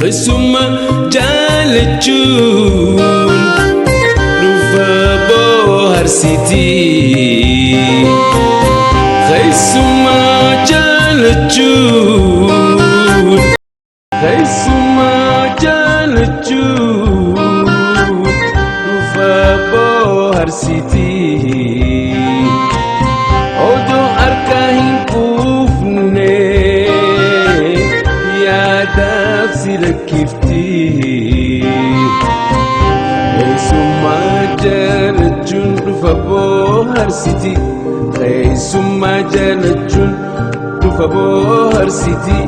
Keessummaa jaalachuun dhufa bohaarsitii. Keessummaa jaalachuun, keessummaa jaalachuun dhufa bohaarsitii. Odoo harka hin quufne yaadaaf si lakkifti. Keessummaa jaalachuun dhufa bohaarsiti. Keessummaa jaalachuun dhufa bohaarsiti.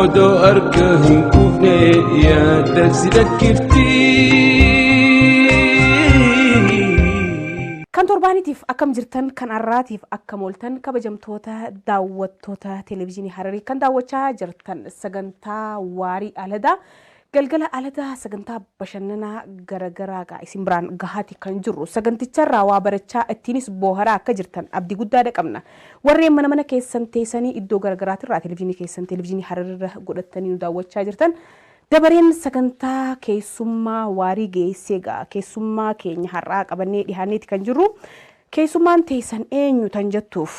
Odoo harka hin quufne yaadaaf si lakkifti. Kan torbaaniitiif akkam jirtan, kan har'aatiif akkam ooltan, kabajamtoota daawwattoota Televezyiinii Hararii kan daawwachaa jirtan sagantaa Waarii Aladaa, galgala aladaa sagantaa bashannanaa garagaraa gaa isin biraan gahaati kan jirru. Saganticharraa waa barachaa, ittiinis booharaa akka jirtan abdii guddaadha qabna. Warreen mana mana keessan teessanii iddoo garaagaraatirraa televezyiinii keessan Televezyiinii Hararirra godhattanii nu daawwachaa jirtan, dabareen sagantaa keessummaa waarii geessee gaa keessummaa keenya har'aa qabannee dhihaanneeti kan jirru. Keessummaan teessan eenyu tan jettuuf,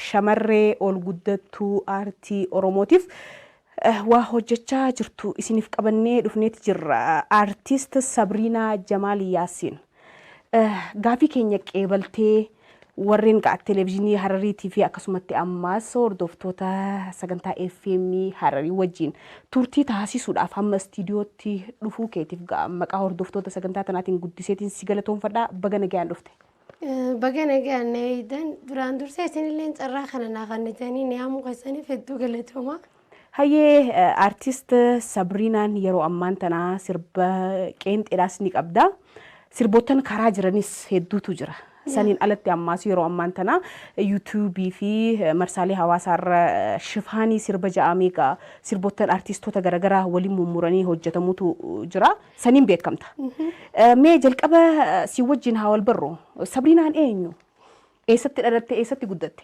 shamarree ol guddattuu aartii Oromootiif waa hojjechaa jirtu isiniif qabannee dhufneeti jirra. Aartist Sabriinaa Jamaal Yaasiin. Gaafii keenya qeebaltee warreen Televezyiinii Harariitii fi akkasumatti ammaas hordoftoota sagantaa FM Hararii wajjin turtii taasisuudhaaf hamma istiidiyootti dhufuu keetiif maqaa hordoftoota sagantaa tanaatiin guddiseetiin si galatoonfadhaa. Baga nagayaan dhufte. Baga nagaan na eegdan. Duraan dursee isinillee carraa kana naa kennitanii ni yaamuu keessaniif hedduu galatooma. Hayyee, aartist Sabriinaan yeroo ammaan tanaa sirba qeenxeedhaas ni qabda. Sirboottan karaa jiranis hedduutu jira. Saniin alatti ammaas yeroo ammaan tana yuutuubii fi marsaalee hawaasaarra shifaanii sirba ja'amee egaa sirboottan aartistoota garaagaraa waliin mummuranii hojjetamutu jira. Saniin beekamta. Mee jalqaba si wajjin haa wal barru. Sabriinaan eenyu? Eessatti dhalatte? Eessatti guddatte?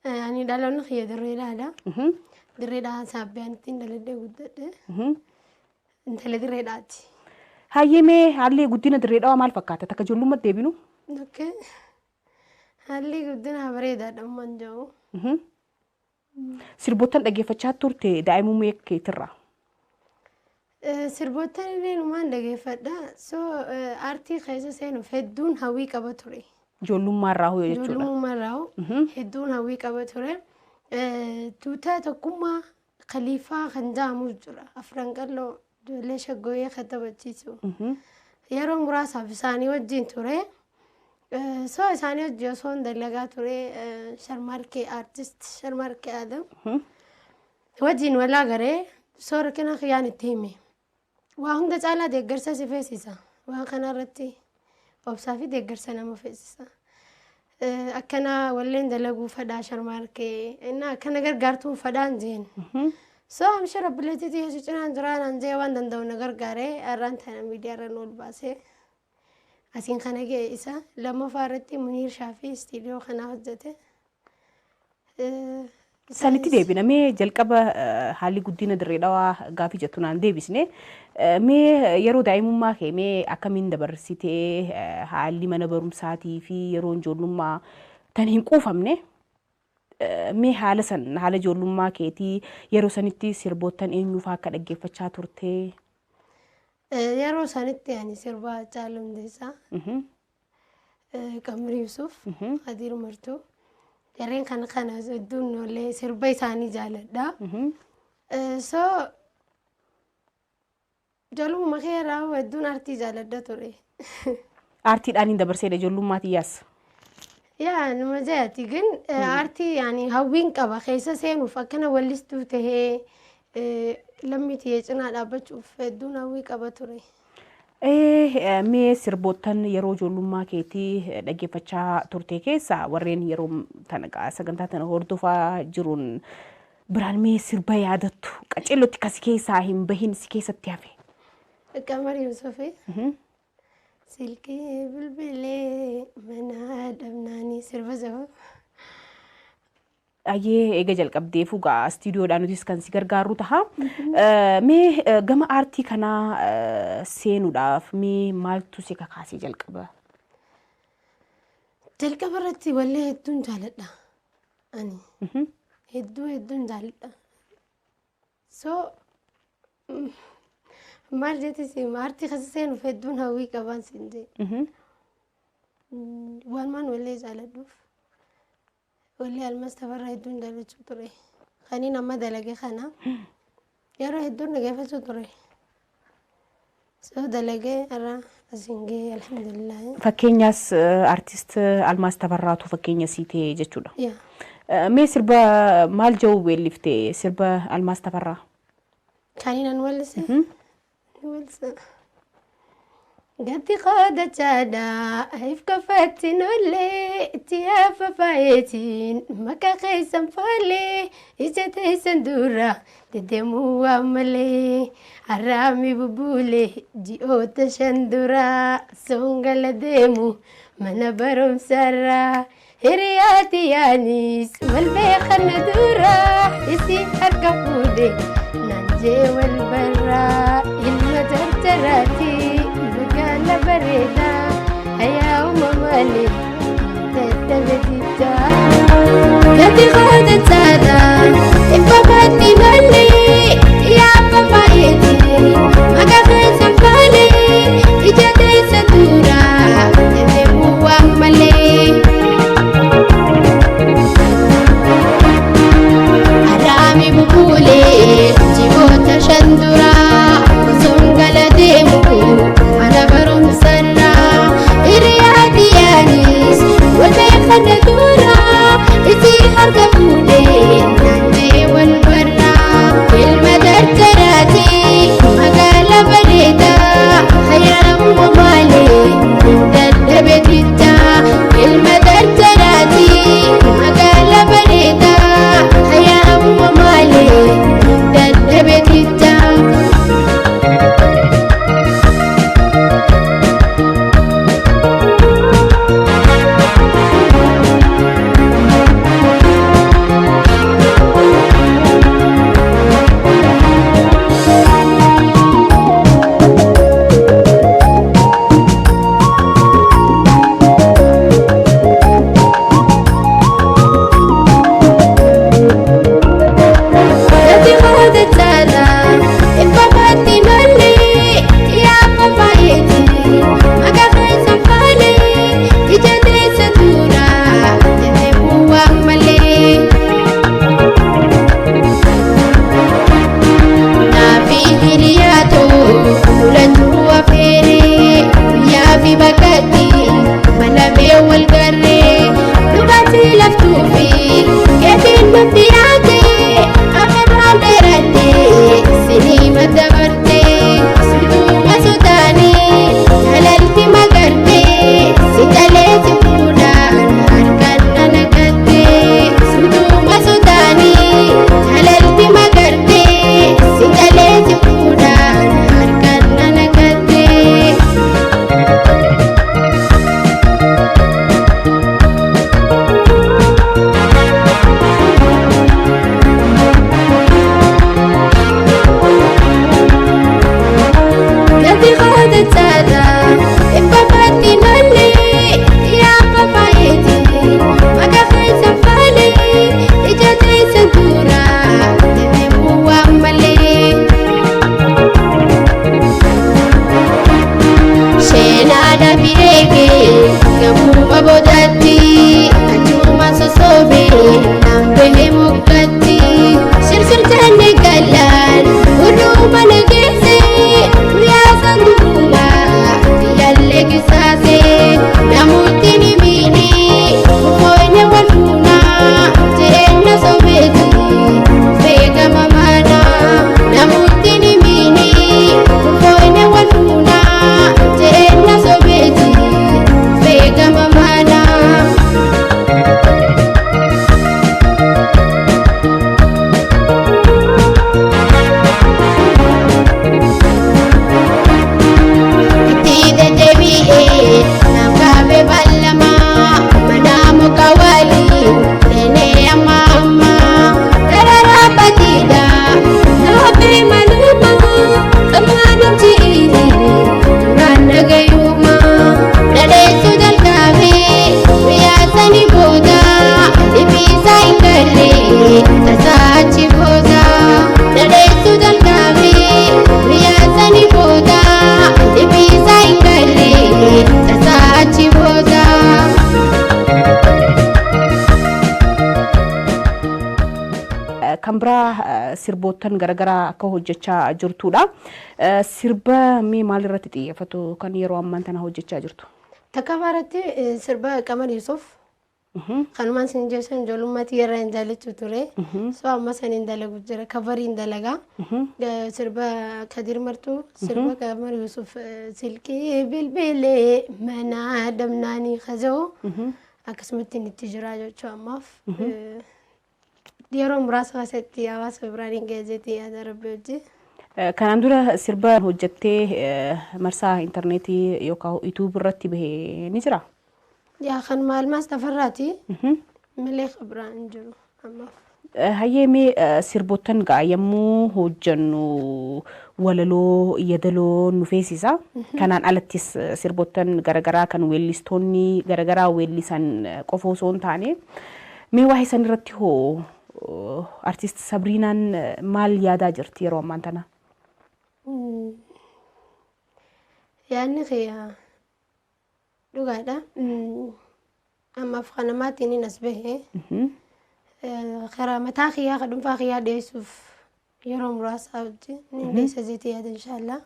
Ani dhaloonni kiyya Dirreedhaadha. Dirreedhaa Saabbiyaan ittiin dhaladhee guddadhe. Intala Dirreedhaati. Hayyee, mee haalli guddina Dirree Dhawaa maal fakkaata? Takka ijoollummaatti deebinu. Okay. Haalli guddinaa bareedaadha ammaan jiru. Sirboottan dhaggeeffachaa turte daa'imummaa keetirraa? Sirboottan illee numaan dhaggeeffadha. So aartii keessa seenuuf hedduun hawwii qaba ture. Ijoollummaa irraa hoo jechuudha. Ijoollummaa irraa hedduun hawwii qaba ture. Tuutaa Tokkummaa Khaliifaa kan jedhamu jira. Afran Qalloo ijoollee shaggooyyee kan taphachiisu. Yeroo muraasaaf isaanii wajjin ture. So isaanii wajjin osoo hin dalagaa ture, Sharmaarkee, aartist Sharmaarkee Adam wajjin walaa garee soo rakkina kiyyaan itti hime. Waa hunda caalaa deeggarsa si feesisa. Waan kana irratti obsaa fi deeggarsa nama feesisa. Akkana walleen dalaguu fadhaa Sharmaarkee, inni akkana gargaartuun fadhaan jeen. So amshir obboleettii xiyyeessu cinaan jiraa naan jee, waan danda'u na gargaaree har'aan tana miidiyaa irra nu ol baasee asiin kana ga'e isa. Lammaffaa irratti Muniir Shaafii istiidiyoo kanaa hojjete. Sanitti deebina. Mee jalqaba haalli guddina Dirree Dhawaa gaafii jettu naan deebisne. Mee yeroo daa'imummaa kee mee akkamiin dabarsitee, haalli mana barumsaatii fi yeroo ijoollummaa tan hin quufamne, mee haala san, haala ijoollummaa keetii, yeroo sanitti sirboottan eenyuufaa akka dhaggeeffachaa turte? Yeroo sanitti ani sirba Haacaaluu Hundeessaa, Qamrii Yusuf, Hadiir Martuu, jarreen kana kana hedduun illee sirba isaanii jaaladha. So ijoollummaa kee irraa hedduun aartii jaaladha ture. Aartiidhaan hin dabarseedha ijoollummaa tiyyaas. Yaa nama jaati gin aartii yaani hawwiin qaba keessa seenuuf, akkana wallistuu tahee lammii tiyya cinaa dhaabbachuuf hedduun hawwii qaba ture. Mee sirboottan yeroo ijoollummaa keetii dhaggeeffachaa turte keessaa warreen yeroo tana sagantaa tana hordofaa jiruun biraan mee sirba yaadattu qaceellotti kasi keessaa hin bahin si keessatti hafe? Qamar Yusufi. Silkii bilbilee mana dhabnaanii sirba jedhu. Ayyee, eega jalqabdeefu gaa istiidiyoodhaan nutis kan si gargaarru taha. Mee gama aartii kanaa seenuudhaaf mee maaltu si kakaasee jalqaba? Jalqaba irratti wallee hedduun jaaladha. Ani hedduu hedduun jaaladha. So maal jetti, aartii keessa seenuuf hedduun hawwii qabaan siin jee. Waan maan wallee jaaladhuuf wallee Almas Tafarraa hedduun jaalachuu ture. Kaniin amma dalage kana yeroo hedduun dhageeffachuu ture. So dalagee irra asiin gahee, alhamdulillah. Fakkeenyaas artist Almaas Tafarraatu fakkeenya sii ta'e jechuudha. Yaa. Mee sirba maal jedhu weellifte sirba Almaas Tafarraa? Kaniin an wallise? Ni wallisa. Gatti qoodachaadha ifka fattinollee itti afafaayetiin maqaa keessan faalee ija teessan dura deddeemuu waan malee har'aami bubbuulee ji'oota 5 dura songala deemu mana barumsaarraa hiriyaati yaanis wal beekanna dura isi harka fuudhe naan jee wal barraa ilma jarjaraati magaala bareedaa hayaa uumamalee dadhabe diddaa. Gati qodachaadha ifa fattinollee yaabba faayetiin maqaa keessan faalee ija teessan dura deddeemuu waan malee. Har'aami bubuulee ji'oota 5 dura osoon gala deemu mana barumsarraa hiriyaati yaanis wal beekanna. Kan biraa sirboottan garaagaraa akka hojjechaa jirtudha. Sirba mee maal irratti xiyyeeffatu kan yeroo ammaan tana hojjechaa jirtu? Takkaffaa irratti sirba Qamar Yusuf. Kanumaan isin jechuun ijoollummaatti yeroo hin jaallachuu ture. So amma san hin dalagu jira. Coverii hin dalagaa. Sirba Kadir Martuu, sirba Qamar Yusuf, silkii bilbilee mana damnaanii kaja'u akkasumatti inni itti jira jechuu ammaaf. Yeroo muraasa keessatti hawaasa biraan hin geejjetii yaada Rabbi hojii. Kanaan dura sirba hojjettee marsaa intarneetii yookaan YouTube irratti bahee ni jira? Yaa, kan maalmaas tafarraati. Malee biraan hin jiru ammaaf. Hayyee, mee sirboottan ga'a yommuu hojjennu walaloo yeedaloo nu feesisa. Kanaan alattis sirboottan garaagaraa kan weellistoonni garaagaraa weellisan qofa osoo hin taane, mee waa'ee san irratti hoo artist Sabriinaan maal yaadaa jirti yeroo ammaan tana? Yaadni kiyya dhugaadha. Ammaaf kanamaatiin hin as bahe. Karaa mataa kiyyaa ka dhuunfaa kiyyaa dhiyeessuuf yeroo muraasa wajjin ni dhiyeessa jeetii yaada, inshaallah.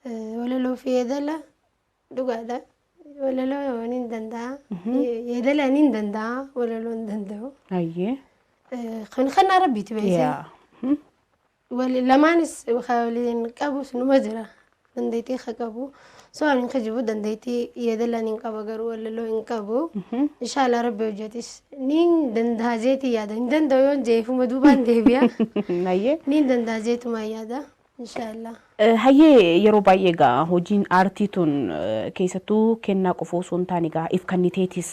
Walaloo fi yeedala dhugaadha. Walaloo ni danda'a. Yeedala ni danda'a. Walaloo hin danda'u. Kan kana Rabbiiti beekee. Lamaanis waliin qabu numa jira. Dandeettii ka qabu. So ani hin kijibu, dandeettii yeedala ni qaba, garuu walaloo hin qabu. Inshaallah Rabbi hojjetis ni danda'a jeetii yaada. Hin danda'u yoon jeefuma duubaan deebi'a. Ni danda'a jeetuma yaada. Inshaallah. Hayyee, yeroo baay'ee egaa hojiin aartii tun keessattuu kennaa qofa osoo hin taane egaa if kenniteetis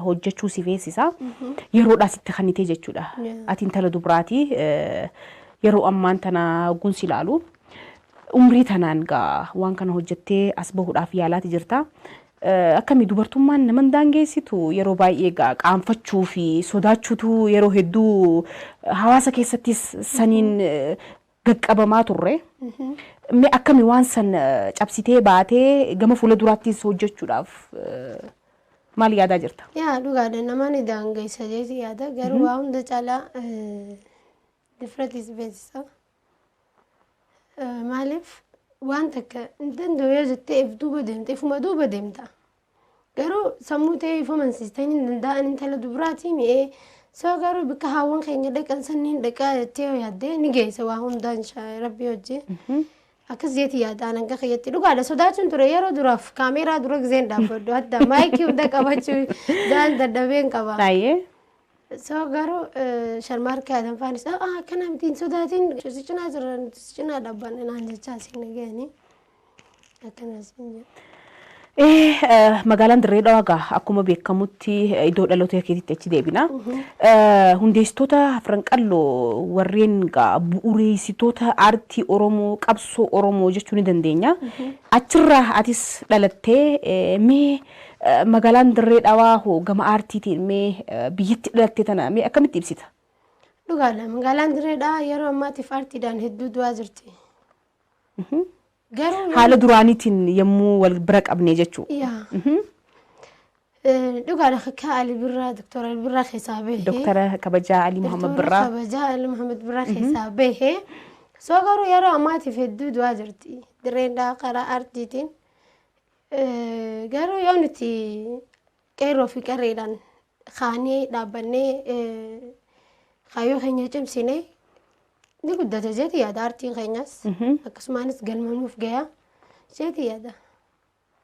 hojjechuu si feesisa. Yeroodhaas itti kennitee jechuudha. Ati intala dubaraati. Yeroo ammaan tana gunsi ilaalu umrii tanaan gaa waan kana hojjettee as bahuudhaaf yaalaati jirta. Akkami, dubartummaan nama hin daangeessitu? Yeroo baay'ee egaa qaanfachuu fi sodaachuutu yeroo hedduu hawaasa keessattis saniin qaqqabamaa turre. Mee akkami waan san cabsitee baatee gama fuula duraattis hojjechuudhaaf maal yaadaa jirta? Yaa, dhugaadha, nama ni daangeessa jeeti yaada, garuu waa hunda caalaa difratis beeksisa. Maaliif, waan takka hin danda'u yoo jettee if duuba deemte, ifuma duuba deemta. Garuu sammuu ta'ee if amansiistee hin danda'an, intala dubraatii mi'ee soo, garuu bakka haawwan keenya dhaqan sanniin dhaqaa jettee yoo yaaddee ni geessa waa hundaa, inshaa Rabbii hojii. Akkas jeeti yaadaan hanga kiyyatti dhugaadha, sodaachuun ture yeroo duraaf kaameeraa dura giseen dhaabbadhu, adda maayikii hunda qabachuu daan dadhabeen qaba. So garuu Sharmaarkee Adam faanis akkana miti, hin sodaatin, si cinaa jirra, si cinaa dhaabbanne naan jechaa siin gahanii akkana siin jedhu. Magaalaan Dirree Dhawaa gaa akkuma beekamutti iddoo dhaloota keetiitti achi deebina. Hundeessitoota Afran Qalloo warreen gaa bu'uureessitoota aartii Oromoo, qabsoo Oromoo jechuu ni dandeenya. Achirraa atis dhalattee, mee magaalaan Dirree Dhawaa hoo gama aartiitiin mee biyyatti dhalattee tana mee akkamitti ibsita? Dhugaadha, magaalaan Dirree Dhawaa yeroo ammaatiif aartiidhaan hedduu du'aa jirti. Garuu Haala duraaniitiin yommuu wal bira qabne jechuudha. Yaa. Dhugaadha, akka Ali Birraa, Doktor Ali Birraa keessaa bahee. Doktara kabajaa Alii Muhammad Birraa. Kabajaa Ali Muhammad Birraa keessaa bahee. So garuu yeroo ammaatiif hedduu du'aa jirti. Dirreen Dhawaa karaa aartiitiin. Garuu yoo nuti qeerroo fi qarreedhaan kaanee dhaabbannee kaayyoo keenya cimsine ni guddata jeeti yaada aartiin keenyas. Akkasumaanis galmanuuf gayaa jeeti yaada.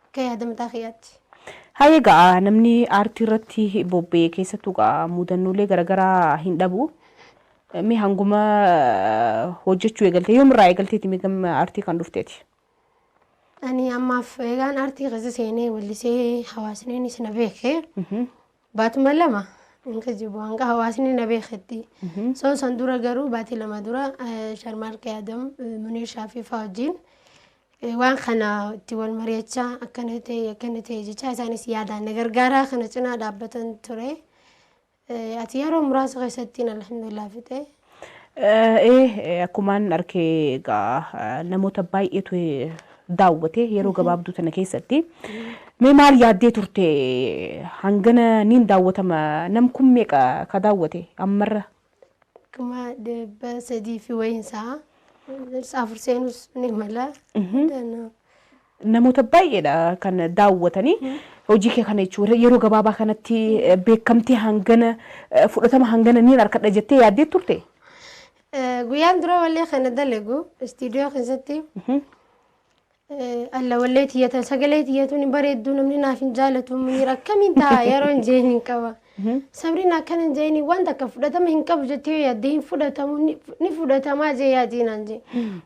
Akka yaada mataa kiyyaatti. Hayyee, gaa namni aartii irratti bobba'e keessattuu gaa mudannoolee garaagaraa hin dhabu. Mee hanguma hojjechuu eegalte, yoomirraa eegalteeti mee gama aartii kan dhufteeti? Ani ammaaf eegaan aartii keessa seenee wallisee hawaasni na beeke. Baatuma 2, hin kijibu, hanga hawaasni na beeketti. So san dura garuu baatii 2 dura Sharmaarkee Adam, Munir Shaafii fa'aa wajjin waan kana itti wal mari'achaa, akkana ta'e akkana ta'e jechaa, isaanis yaadaan na gargaaraa kana cinaa dhaabbatan ture. Ati yeroo muraasa keessatti alhamdulillah fixe. Akkumaan arkee egaa namoota baay'eetu daawwate yeroo gabaabduu tana keessatti. Mee maal yaaddee turte, hangana niin daawwatama, nam kun meeqa ka daawwate ammarra? 300 fi wayiin sa'a. 4 seenus ni mala. Namoota baay'eedha kan daawwatanii hojii kee kana jechuudha yeroo gabaabaa kanatti beekamtii hangana fudhatama hangana niin harkadha jettee yaaddee turte? Guyyaan dura wallee kana dalagu istiidiyoo keessatti alla wallee tiyyatan sagalee tiyyatuun hin bareedduu namni naaf hin jaalatu miira akkamiin ta'a yeroo hin jeen hin qaba. Sabriin akkana hin jeeni wanta akka fudhatama hin qabu jettee yaaddee hin fudhatamu ni fudhatamaa jee yaadii naan jee.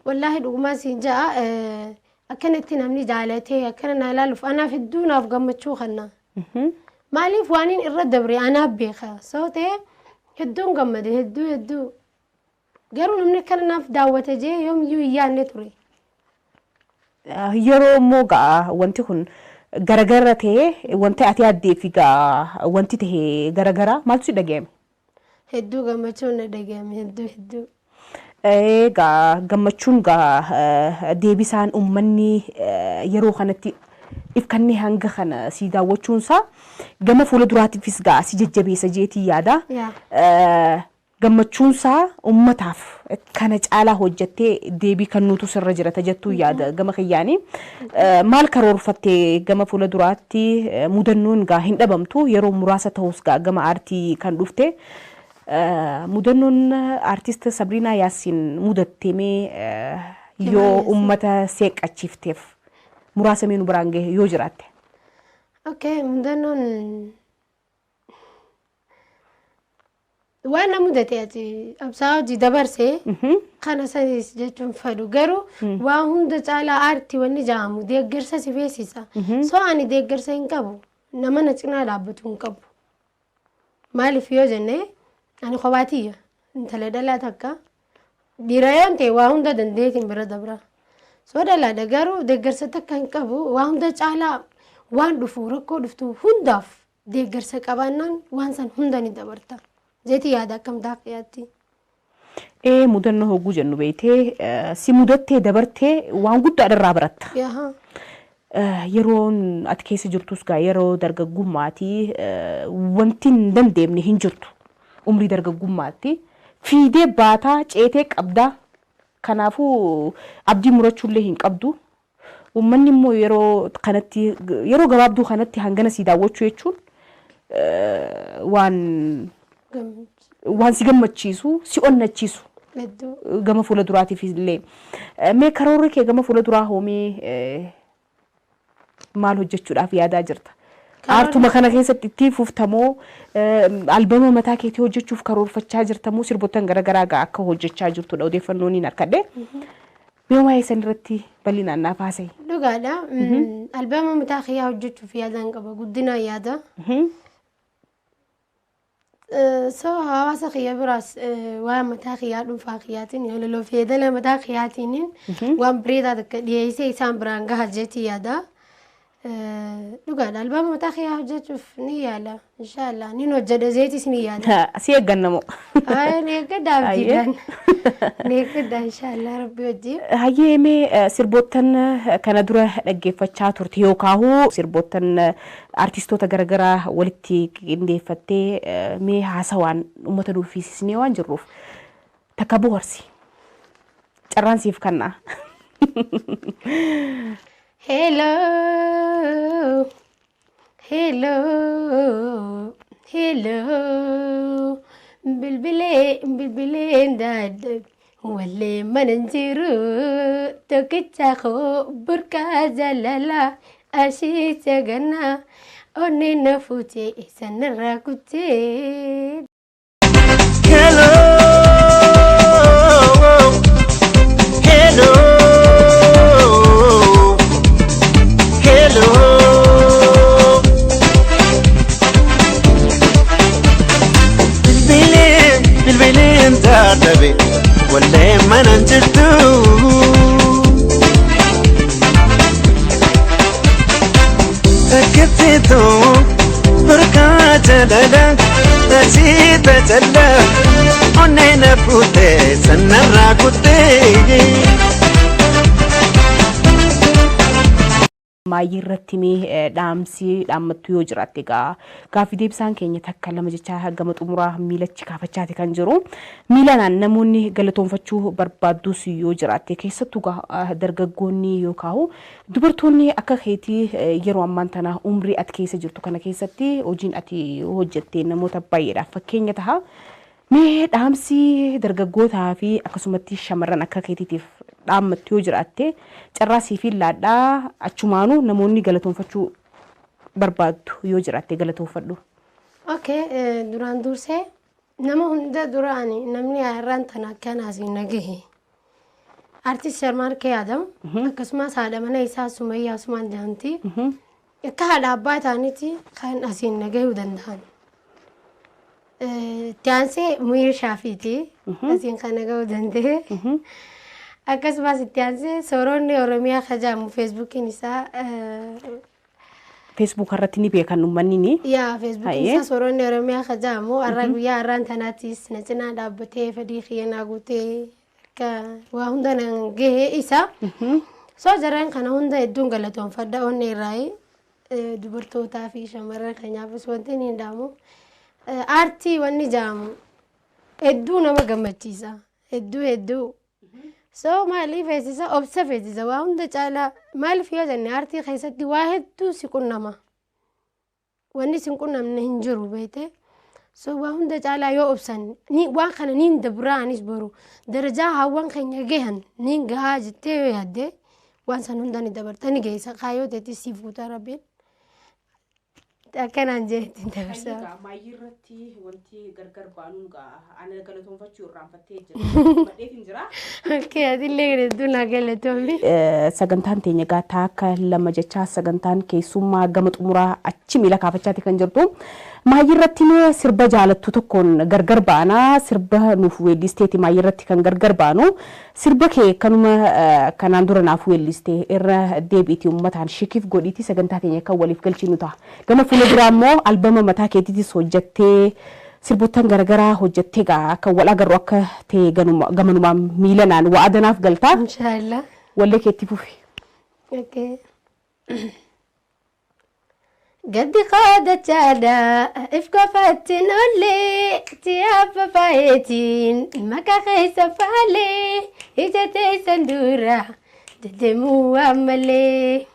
Wallaahi dhugumaa siin ja'a akkanatti namni jaalatee akkana naa ilaaluuf anaaf hedduu naaf gammachuu kanna. Maaliif waan inni irra dabre anaaf beeka. Soo ta'e hedduun gammade hedduu hedduu. Garuu namni akkana naaf daawwate jee yoomiyyuu hin yaadne ture. Yeroo immoo ga'a wanti kun garagara ta'ee wanti ati yaaddee fi ga'a wanti ta'e garagara maaltu si dhaga'ame? Hedduu gammachuun na dhaga'ame hedduu hedduu. Egaa gammachuun gaa deebisaan uummanni yeroo kanatti ifkannee hanga kana si daawwachuunsaa gama fuula duraatiifis gaa si jajjabeessa jeetii yaada. Gammachuunsaa uummataaf kana caalaa hojjettee deebii kan nutu sirra jirata jettuu yaada gama kiyyaanii. Maal karoorfattee gama fuula duraatti mudannoon gaa hin dhabamtu yeroo muraasa ta'us gaa gama aartii kan dhufte. Mudannoon aartist Sabriinaa Yaasiin mudattee mee yoo uummata seeqqachiifteef muraasa mee nu biraan gahe yoo jiraatte. Okay, mudannoon waan na mudate ati absaa hojii dabarsee kana sanis jechuun fedhu garuu waan hunda caalaa aartii wanni jedhamu deeggarsa si feesisa. So ani deeggarsa hin qabu nama na cinaa dhaabbatu hin qabu. Maaliif yoo jenne ani kophaatiyya intala dhalaa takka dhiira yoon ta'e waa hunda dandeetiin bira dabra. So dhalaadha garuu deeggarsa takka hin qabu waa hunda caalaa waan dhufu rakkoo dhuftu hundaaf deeggarsa qabaannaan waan san hunda ni dabarta. Jeeti yaada akkam taaqqiyaatti. Mudannoo hogguu jennu beektee si mudattee dabartee waan guddaa irraa baratta. Yeroon ati keessa jirtus gaa yeroo dargaggummaati wanti hin dandeemne hin jirtu umrii dargaggummaatti fiidee baataa ceetee qabdaa kanaafuu abdii murachuullee hin qabdu. Uummanni immoo yeroo kanatti yeroo gabaabduu kanatti hangana si daawwachuu jechuun waan si gammachiisu si onnachiisu gama fuula duraatiif illee. Mee karoorri kee gama fuula duraa hoomee maal hojjechuudhaaf yaadaa jirta? Aartuma kana keessatti itti fuftamoo albama mataa keetii hojjechuuf karoorfachaa jirtamoo sirboottan garaagaraa gaa akka hojjechaa jirtudha odeeffannoon hin harkadhe. Mee waa'ee san irratti bal'inaan naaf haasa'i. Dhugaadha. Albama mataa kiyyaa hojjechuuf yaadaan qaba guddinaan yaada. So hawaasa kiyya biraas waan mataa kiyyaa dhuunfaa kiyyaatiin walaloo fi yeedala mataa kiyyaatiin waan bareedaa takka dhiyeessee isaan biraan gaha jeetii yaada. Dhugaadha albama mataa kiyyaa hojjechuuf ni yaala inshaallah ni hojjedha jeetis ni yaada. Si eeggannamoo. Ni eeggadha abdiidhaan. Ni eeggadha inshaallah rabbi wajjin. Hayyee mee sirboottan kana dura dhaggeeffachaa turte yookaan sirboottan artistoota garaagaraa walitti qindeeffattee mee haasawaan uummata nuufisisnee waan jirruuf takka bohaarsi. Carraan siif kennaa. Hello, hello, hello. Bilbilee bilbileen dadhabe wallee mana hin jiru tokkicha koo burqaa jaalala ashiita ganna onnee na fuutee sanarraa kuttee. Hello, hello, hello. Bilbileen bilbileen dadhabe wallee mana hin jirtu. Takkittiitu burqaa jaalala ashiita jala onnee na fuutee sanarraa kuttee. Maayii irratti mee dhaamsi dhaammattu yoo jiraatte, egaa gaaffii deebisaan keenya takka lama jechaa gama xumuraa miilachi kaafachaati kan jiru. Miilanaan namoonni galatoonfachuu barbaaddus yoo jiraatte, keessattuu dargaggoonni yookaan dubartoonni akka keetii yeroo ammaan tana umrii ati keessa jirtu kana keessatti hojiin ati hojjette namoota baay'eedhaaf fakkeenya taha. Mee dhaamsi dargaggootaa fi akkasumatti shamarran akka keetiitiif dhaammattu yoo jiraatte carraa siif laadhaa, achumaanuu namoonni galatoonfachuu barbaaddu yoo jiraatte galatoonfadhu. Okay, duraan dursee nama hunda duraani namni har'aan tana akkana asiin nagahe. Artist Sharmaarkee Adam, akkasumas haadha mana isaa Sumayyaa Usmaan jedhamti. Akka haadha abbaa ta'anitti kan asiin nagahuu danda'an. Itti aansee Muyiir Shaafiiti. Asiin kan nagahuu danda'e. Akkasumas itti aansee Sooroonni Oromiyaa kajaa'amu Feesbuukiin isaa Facebook irratti ni beekan uummanni ni. Yaa, Feesbuukiin isaa Sooroonni Oromiyaa kajaa'amu har'a guyyaa har'aan tanaattis na cinaa dhaabbatee fedhii kiyya naa guutee akka waa hunda nan gahee isa. So jareen kana hunda hedduun galatoonfadha onnee irraa. Dubartootaa fi shamarran keenyaafis wanti inni hin dhaamu. Aartii wanni jedhamu hedduu nama gammachiisa. Hedduu hedduu. So maaliif feesisa? Obsa feesisa waa hunda caalaa. Maaliif yoo jenne, aartii keessatti waa hedduu si qunnama. Wanni si qunnamne hin jiru, beekte. So waa hunda caalaa yoo obsan ni waan kana niin dabraa, anis boru darajaa hawwan keenya gahan niin gahaa jettee yoo yaadde, waan san hunda ni dabarta, ni geessa, kaayyoo teetti siif guutaa Rabbiin. Akkanaan jee ittiin dabarsa. Maayii irratti wanti gargar baanuun gaa ana galatoonfachuu irraanfattee jira. Madheetiin jira. Okay, atillee hedduu naa galatoomi. Sagantaan teenya egaa takka lama jechaa sagantaan keessummaa gama xumuraa achi miila kaafachaati kan jirtu. Maayii irratti mee sirba jaalattu tokkoon gargar baanaa. Sirba nuuf weellisteeti maayii irratti kan gargar baanu. Sirba kee kanuma kanaan dura naaf weelliste irra deebiitii uummataan shikiif godhiitii sagantaa keenya kan waliif galchinu ta'a. Gama fuula duraa immoo albama mataa keetiitis hojjettee, sirboottan garaagaraa hojjettee gaa akka wal agarru akka ta'e gamanumaan miilanaan wa'adanaaf galtaa. Inshaallah. Wallee keetti fufi. Okay. Gaddi qoodachaadha if qofaatti ollee tiyaaffa faayetiin maqaa keessa faalee ija teessan dura deddeemuu waan malee.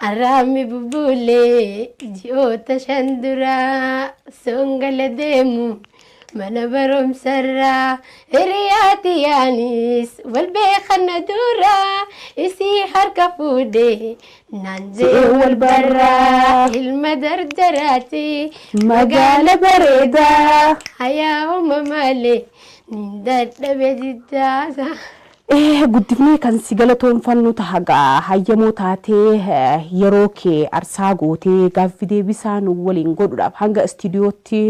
Arraabni bubbuulee ji'oota 5 dura songala deemu mana barumsarraa hiriyaati yaanis wal beekanna dura isii harka fuudhee naan jee wal barraa ilma dardaraati magaala bareedaa. Hayaa malee nin dadhabe jiddaasa. Guddifnee kan si galatoonfannu ta'a gaa, hayyamoo taatee yeroo kee arsaa gootee gaaffii deebisaa nu waliin godhuudhaaf hanga istiidiyootti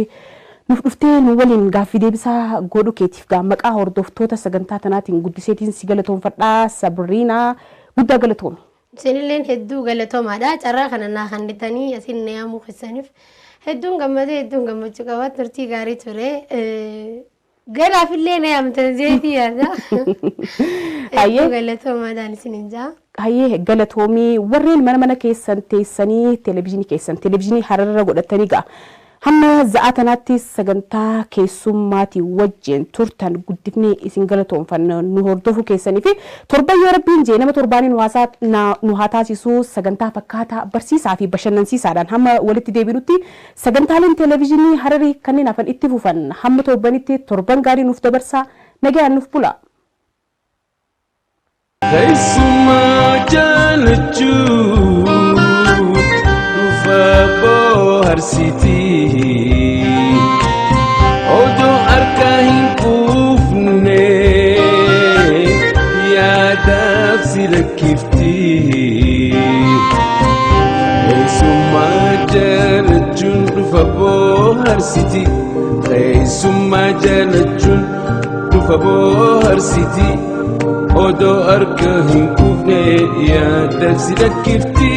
nuuf dhuftee nu waliin gaaffii deebisaa godhu keetiif gaa maqaa hordoftoota sagantaa tanaatiin guddiseetiin si galatoonfadhaa. Sabriinaa, guddaa galatoomi. Isinilleen hedduu galatoomaadha. Carraa kana naa kennitanii asin na yaamuu keessaniif hedduun gammadee, hedduun gammachuu qaba. Turtii gaarii ture. Galaafillee na yaamtan zeetii yaada. Hedduu galatoomaadhaan isinin jaa. Hayyee, galatoomii. Warreen mana mana keessan teessanii televezyiinii keessan televezyiinii Hararra godhatanii ga'a. Hamma za'aa tanaatti sagantaa keessummaatii wajjin turtan guddifnee isin galatoonfanna nu hordofuu keessanii fi torban yoo Rabbiin jee nama torbaanii nu haa taasisu, sagantaa fakkaataa barsiisaa fi bashannansiisaadhaan hamma walitti deebinutti sagantaaleen televezyiinii Hararii kanneen hafan itti fufan. Hamma torbanitti torban gaarii nuuf dabarsaa, nagayaan nuuf bula. Keessumaa jaalachuu dhufa bohaarsitii odoo harka hin quufne yaadaaf si lakkifti. Keessumaa jaalachuun dhufa bohaarsiti. Keessumaa jaalachuun dhufa bohaarsiti. Odoo harka hin quufne yaadaaf si lakkifti.